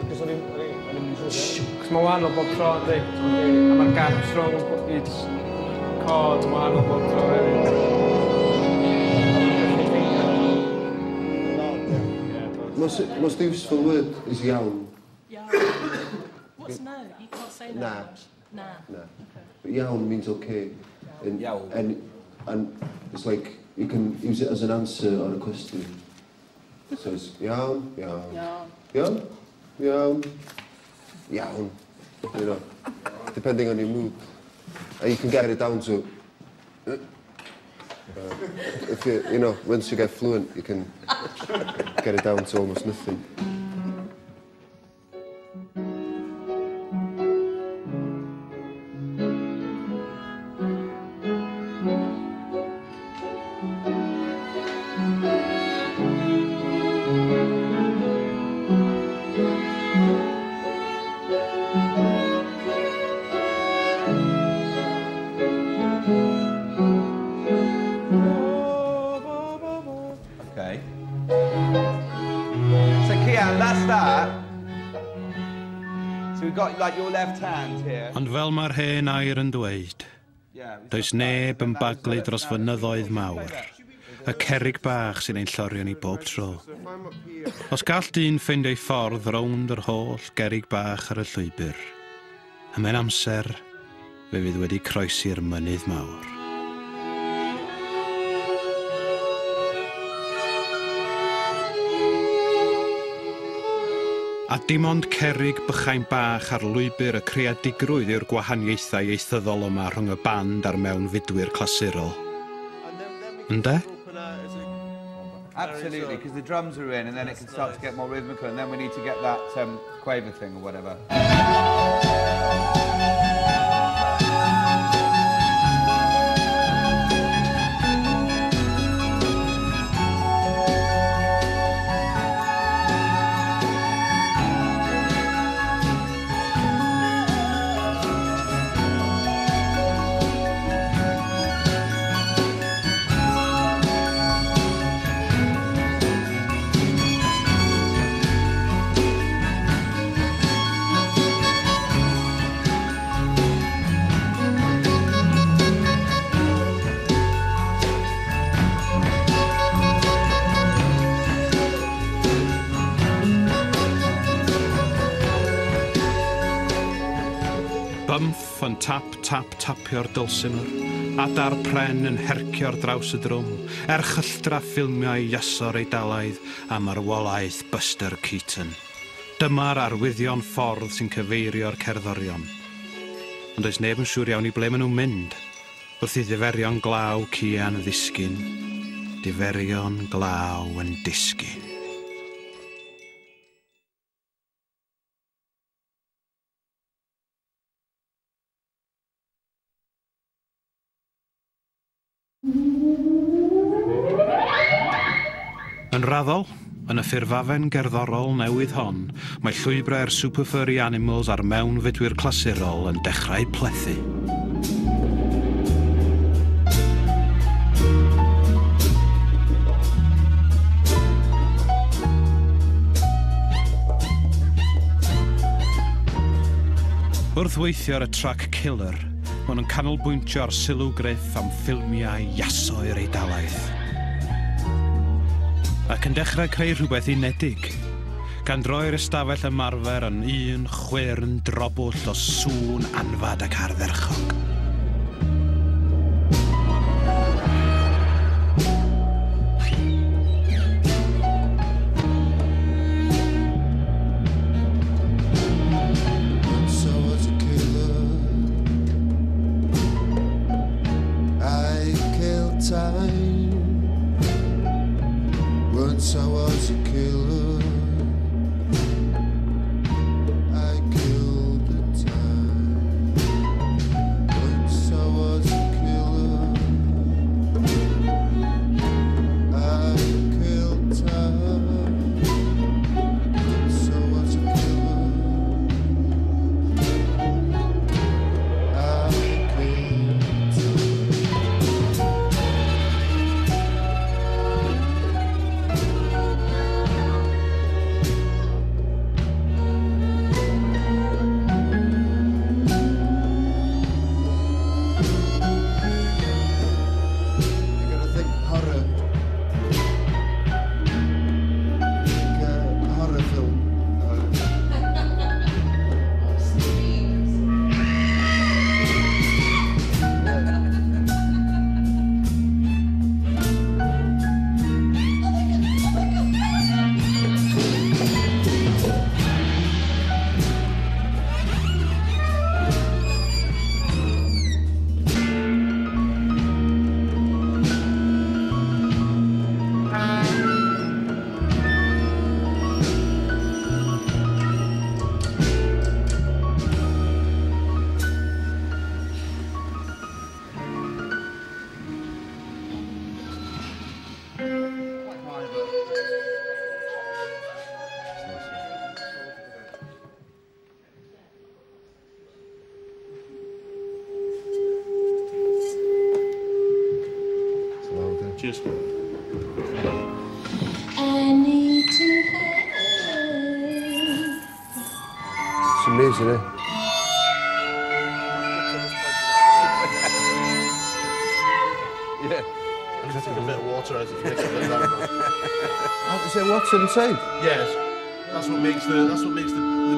Cos o'n i'n Cos mae'n wahanol bob tro, yndi? A mae'r gaps rhwng each chord yn wahanol bob tro hefyd. Most useful word is iawn. Iawn. What's no? You can't say no. Na. Na. Na. Okay. But iawn means okay. And, Iawn. And it's like you can use it as an answer or a question. So it's iawn, iawn. Iawn. Iawn, iawn, iawn. You know, depending on your mood. And you can get it down to... If you, you know, once you get fluent, you can get it down to almost nothing. Okay. So Cian, that's that. So we've got like your left hand here. Ond fel mae'r hen air yn dweud, does neb yn baglu dros fynyddoedd mawr, y cerrig bach sy'n ein llorio ni bob tro. Os gall dyn ffeindio ei ffordd rownd yr holl gerrig bach ar y llwybr, ymhen amser, fe fydd wedi croesi'r mynydd mawr. A dim ond cerrig bychain bach ar lwybr y creadigrwydd yw'r gwahaniaethau ieithyddol yma rhwng y band a'r mewnfudwyr clasurol. Ynde? Absolutely, because the drums are in and then it can start to get more rhythmical and then we need to get that quaver thing or whatever. Bumff yn tap, tap, tapio'r dulcimer, adar pren yn hercio'r draws y drwm, erchylltra ffilmiau Iaso'r Eidalaidd a marwolaeth Buster Keaton. Dyma'r arwyddion ffordd sy'n cyfeirio'r cerddorion. Ond does neb yn siŵr iawn i ble maen nhw'n mynd, wrth i ddiferion glaw Cian ddisgyn, diferion glaw yn disgyn. Yn raddol, yn y ffurfafen gerddorol newydd hon, mae llwybrau'r Super Furry Animals a'r mewnfudwyr clasurol yn dechrau plethu. Wrth weithio ar y track Killer, maen nhw'n canolbwyntio ar sylw Gruff am ffilmiau Iaso'r Eidalaidd. Ac yn dechrau creu rhywbeth unedig, gan droi'r ystafell ymarfer yn un chwyrn drobwll o sŵn anfad ac ardderchog. Once I was a killer, I killed time. Once I was a killer, I killed the time. Once I was a killer, I killed time. Once I was a killer, I killed time. Cheers. I need to have. It's amazing, eh? Yeah. I'm going to take a bit of water out if you mix it like that. Oh, is there water inside? Yes. That's what makes the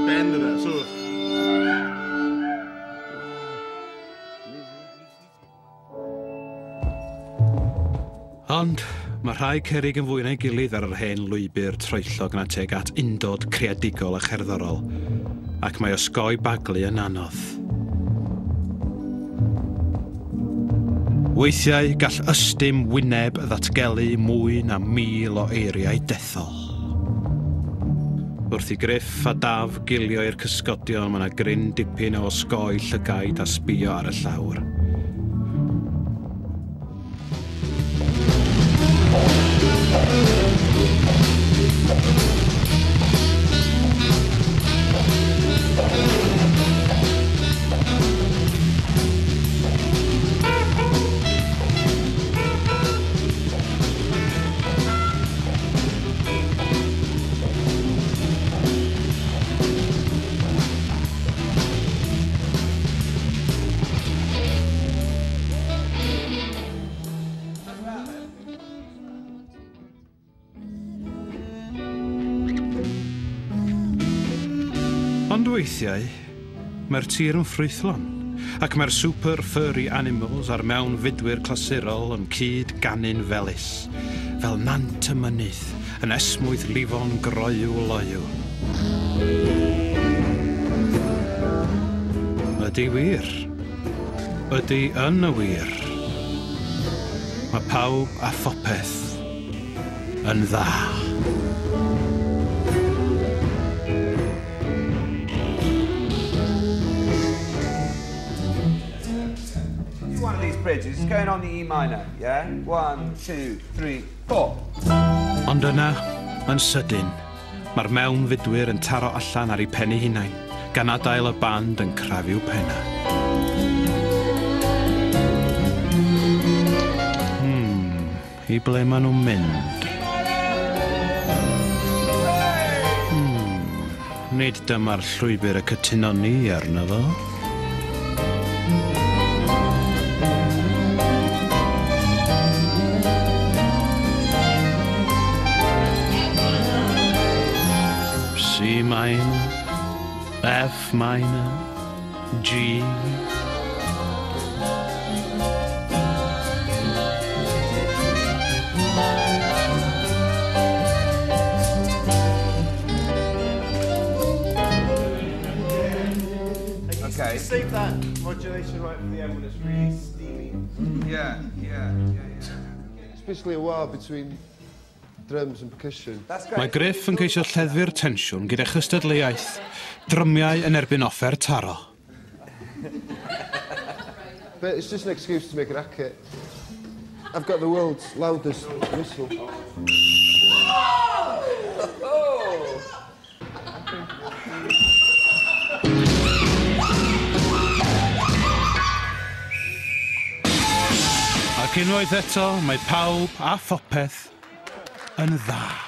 bend in it. So. Ond mae rhai cerrig yn fwy na'i gilydd ar yr hen lwybr troellog na teg at undod creadigol a cherddorol, ac mae osgoi baglu yn anodd. Weithiau gall ystym wyneb ddatgelu mwy na 1000 o eiriau dethol. Wrth i Gruff a Daf gilio i'r cysgodion, mae yna gryn dipyn o osgoi llygaid a sbio ar y llawr. Ond weithiau, mae'r tir yn ffrwythlon, ac mae'r super furry animals a'r mewnfudwyr clasurol yn cyd ganu'n felys, fel nant y mynydd, yn esmwyth lifo'n groyw loyw. Ydy wir? Ydy yn y wir? Mae pawb a phopeth yn dda. Bridges, it's going on the E minor, yeah? 1, 2, 3, 4. Ond yna, yn sydyn, mae'r mewnfudwyr yn taro allan ar eu pen eu hunain, gan adael y band yn crafu'w penna. I ble maen nhw'n mynd? Nid dyma'r llwybr y cytunon ni arno fo. C minor, F minor, G. Okay. Save that modulation right for the end when it's really steamy. Yeah. It's basically a war between drums and percussion. Mae Gruff yn ceisio lleddfu'r tensiwn gyda chystadleuaeth, drymiau yn erbyn offer taro. But it's just an excuse to make a racket. I've got the world's loudest whistle. Ac unwaith eto, mae pawb a phopeth yn dda.